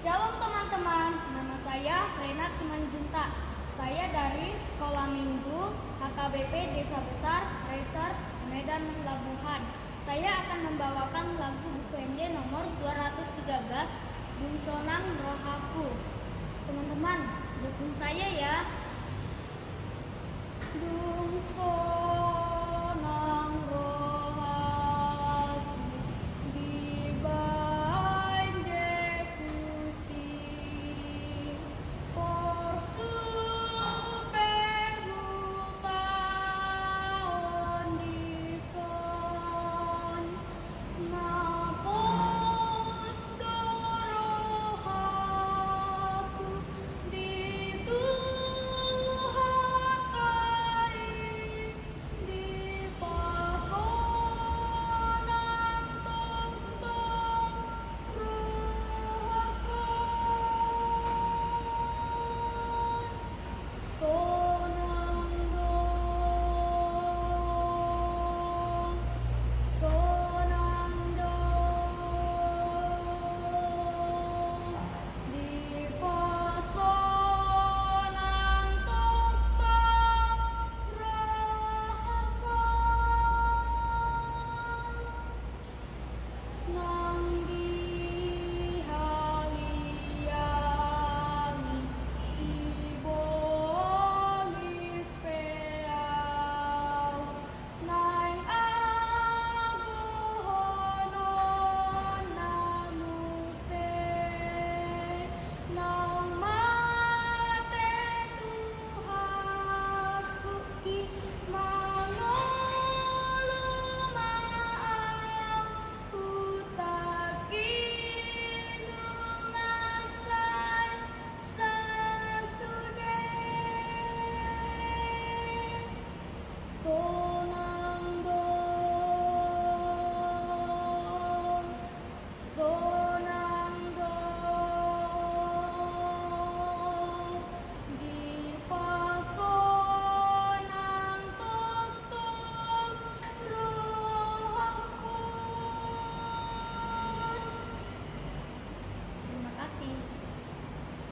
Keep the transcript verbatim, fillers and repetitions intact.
Shalom teman-teman, nama saya Renat Simanjuntak. Saya dari Sekolah Minggu H K B P Desa Besar, Resort Medan Labuhan. Saya akan membawakan lagu Buku Ende nomor dua ratus tiga belas, Dung Sonang Rohaku. Teman-teman, dukung saya ya. Dung sonang